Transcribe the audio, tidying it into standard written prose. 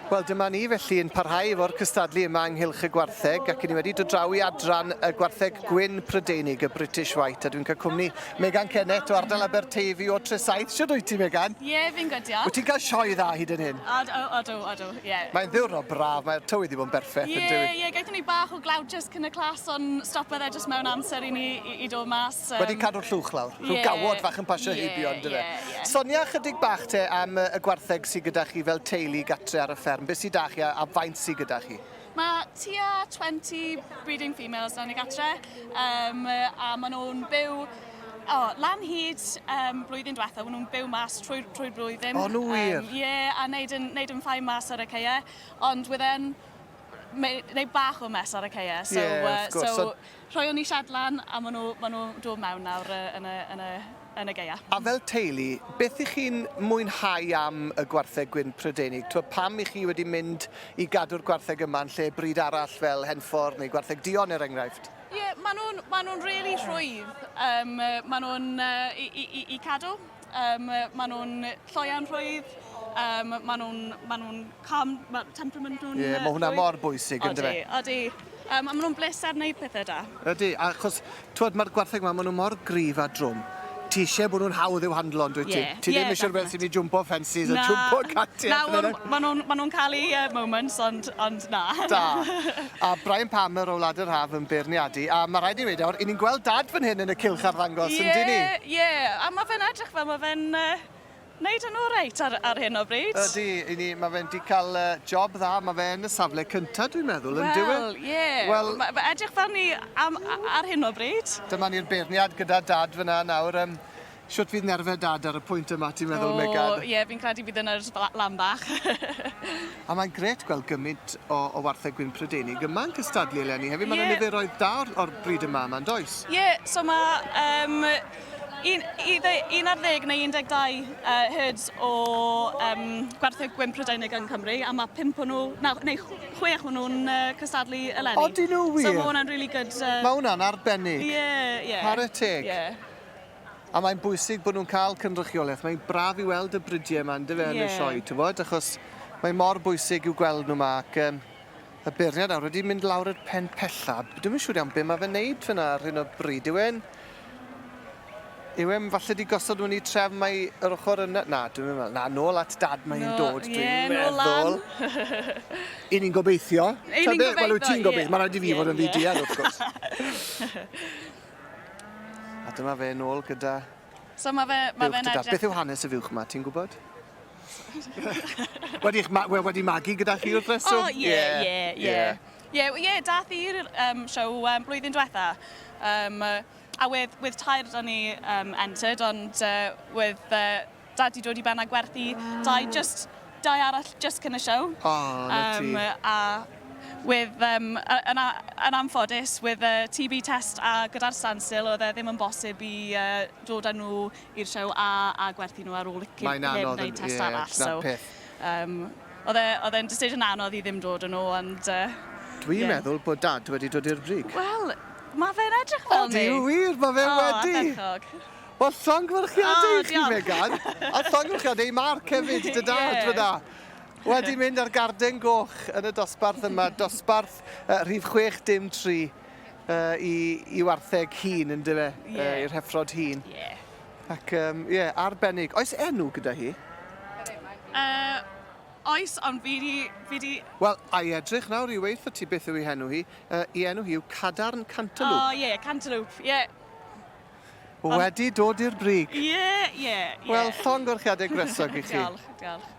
Wel, dyma ni felly yn parhau efo'r cystadlu yma ynghylch y gwartheg, ac ni wedi dod draw i adran y gwartheg gwyn Prydeinig, y British White, a dwi'n cael cwmni Megan Kennett o ardal Aberteifi o Tresaith. Shwd wyt ti, Megan? Ie, yeah, fi'n gwd, diolch. Wyt ti'n cael sioe dda hyd yn hyn? Odw, odw, odw, ie. Yeah. Mae'n ddiwrnod braf, mae'r tywydd i fod yn berffaith, yn dyw? Ie, ie, gaethon ni bach o glaw jyst cyn y clas, ond stopodd e jyst mewn amser i ni i, i dod mas. Wedi cadw'r llwch lawr. Rhyw yeah, gawod fach yn pasio yeah, heibio, on'd yfe? Yeah, yeah. Sonia chydig bach te am y gwartheg sydd gyda chi fel teulu gatre ar y fferm. Beth sydd 'da chi a, a faint sydd gyda chi? Mae tua 20 breeding females 'da ni gatre, um, a maen nhw'n byw oh, lan hyd um, blwyddyn diwetha, maen nhw'n byw mas trwy'r trwy blwyddyn. O, nhw wir? Ie, um, yeah, a neud yn, neud yn ffain mas ar y caeau, ond within neud bach o mess ar y caeau. So, yeah, of course. So, rhoi o'n i siad lan a maen nhw, ma nhw dod mewn nawr yn y, yn y, yn y gaea. A fel teulu, beth ych chi'n mwynhau am y gwartheg gwyn Prydeinig? Twyd, pam ych chi wedi mynd i gadw'r gwartheg yma yn lle bryd arall fel Henffordd neu gwartheg duon er enghraifft? Ie, yeah, maen nhw'n ma nhw really rhwydd. Um, maen nhw'n uh, i, i, i cadw. Um, maen nhw'n lloia'n rhwydd. Um, maen nhw'n ma nhw calm, ma temperament nhw'n... Ie, yeah, mae hwnna mor bwysig, ynddo fe? Odi, odi. Um, a maen nhw'n bleser wneud pethau da. Ydy, achos, twod, mae'r gwartheg yma, maen nhw mor gryf a drwm. Ti eisiau bod nhw'n hawdd i'w handlo, yn dwyt ti? Yeah. Ti ddim yeah, eisiau rhywbeth sy'n mynd i jwmpo ffensys a jwmpo gatiau. Na, maen nhw'n ma nhw cael eu uh, moments, ond, ond na. Da. A Brian Palmer o Wlad yr Haf yn beirniadu. A mae rhaid i weud nawr, i ni'n gweld dad fan hyn yn y cylch arddangos, yeah, yn dyn ni? Ie, yeah. a mae fe'n edrych fel mae fe'n uh, Neud yn oreit ar, ar hyn o bryd. Ydy, i ni, mae fe'n di cael uh, job dda, mae fe yn y safle cyntaf dwi'n meddwl, yn dyw e? Wel, ie. Yeah. Wel, mae fe edrych fel ni am, ar hyn o bryd. Dyma ni'r beirniad gyda dad fyna nawr. Um, Shwt fydd nerfau dad ar y pwynt yma, ti'n meddwl, oh, Megan? O, ie, yeah, fi'n credu bydd yn yr lan bach. A mae'n gret gweld gymaint o, o wartheg gwyn Prydeinig yma'n cystadlu eleni hefyd. Mae'n yeah. niferoedd da o'r, or bryd yma yma'n does? Ie, yeah, so mae um, Un, un ar ddeg neu 12 uh, herds o um, gwartheg gwyn Prydeinig yng Nghymru, a mae pump o nhw, na, neu chwech o nhw'n uh, cystadlu eleni. Odyn nhw wir? So mae hwnna'n really good... Uh, mae hwnna'n arbennig. Ie, yeah, ie. Yeah. Chwarae teg. Ie. Yeah. A mae'n bwysig bod nhw'n cael cynrychiolaeth. Mae'n braf i weld y brydiau yma, yndyfe, yn y sioe, ti'n bod? Achos mae mor bwysig i'w gweld nhw yma. Ac, um, y beirniad nawr wedi mynd lawr i'r pen pella. Dwi'm yn siŵr iawn be mae fe'n neud fyna ar hyn o bryd. Yw e'n... Yw e'n falle di gosod mewn i trefn mae yr ochr yna? Na, dwi'n meddwl. Na, nôl at dad mae hi'n dod, dwi'n yeah, meddwl. I ni'n gobeithio. I ni'n gobeithio, Wel, wyt ti'n gobeithio. Mae rhaid i fi fod yn ddi-duedd, wrth gwrs. A dyma fe nôl gyda... So mae fe, mae fe'n edrych... Beth yw hanes y fuwch yma, ti'n gwybod? wedi, ma, wedi magu gyda chi wrth reswm? O, ie, ie, ie. Ie, ie, dath i'r um, show um, blwyddyn diwetha. Um, a with, with tair da ni um, entered, ond uh, with uh, dad di dod i ben a gwerthu dau, just, dau arall just cyn y show. O, oh, na ti. A with, um, yn, yn anffodus, with a TB test a gyda'r standstill, oedd e ddim yn bosib i uh, dod â nhw i'r show a, a gwerthu nhw ar ôl cyn Mae'n anodd, wneud test ie, arall. So, peth. Um, oedd e, oedd e'n decision anodd i ddim dod yn nhw, ond... Uh, Dwi'n yeah. meddwl bod dad wedi dod i'r brig. Wel, mae fe'n edrych fel ni. Odi, wir, mae fe oh, wedi. Ardderchog. Wel, llongyfarchiadau oh, i chi, Megan. A llongyfarchiadau i Mark hefyd, dy dad yeah. fyna. Wedi mynd ar garden goch yn y dosbarth yma, dosbarth uh, rhif 6 dim 3 uh, i, i wartheg hun, yn dyfe? Yeah. Uh, i'r heffrod hun. Yeah. Ac, um, yeah, arbennig. Oes enw gyda hi? Uh, oes, ond fi di... Fi di... Wel, a i edrych nawr i weithio ti beth yw ei henw hi. Uh, ei enw hi yw Cadarn Cantaloupe. O, oh, ie, yeah, Cantaloupe, ie. Yeah. Wedi dod i'r brig. Ie, ie, ie. Wel, llongyfarchiadau gwresog i chi. Diolch, diolch.